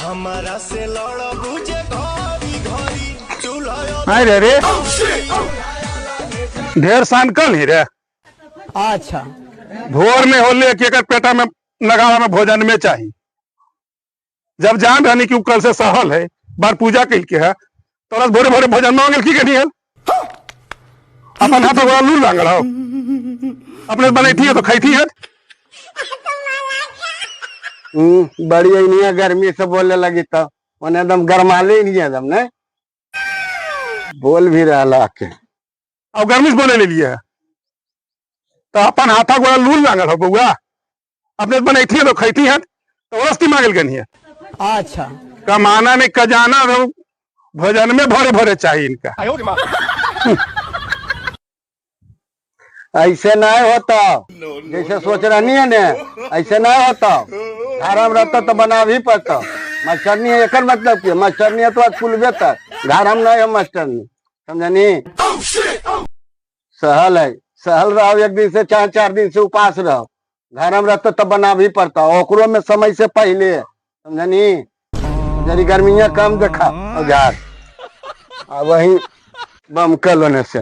हमारा से लड़बू जे घरी घरी चूल्हा आय रे रे, ढेर सान कल ही रे। अच्छा। भोर में होले कि एकर पेटा में नगाड़ा में भोजन में चाहिए। जब जान रहनी कि उ कल से सहल है, बार पूजा कल के है, तोरा भोरे भोरे भोजन मांगल की कनी है? अपन हाथ गोड़ा लूल लागल हो, अपने बनैठी है तो खैठी है। बड़ी इनिया गर्मी से बोले लगी तो ओने एकदम गरमाले नहीं एकदम ने बोल भी रहा के। अब गर्मी से बोले ले लिए है तो अपन हाथा गोड़ा लूल लागल हो बउआ, अपने बनैठी है तो खैठी है तो रस्ती मांगल गनी है। अच्छा। कमाना नहीं कजाना रहो, भोजन में भरे भरे चाहिए इनका। ऐसे नहीं होता जैसे सोच रही है ने, ऐसे नहीं होता। घर में रहता तो बना भी पड़ता। मास्टरनी है एकर मतलब की मास्टरनी है तो आज कुलबे तक घर हम नहीं है मास्टरनी, समझनी? सहल है, सहल रहो एक दिन से चार चार दिन से उपास रहो। घर में रहता तो बना भी पड़ता, ओकरो में समय से पहले, समझनी? जरी गर्मियां कम देखा औजार आ वही बमकल होने से।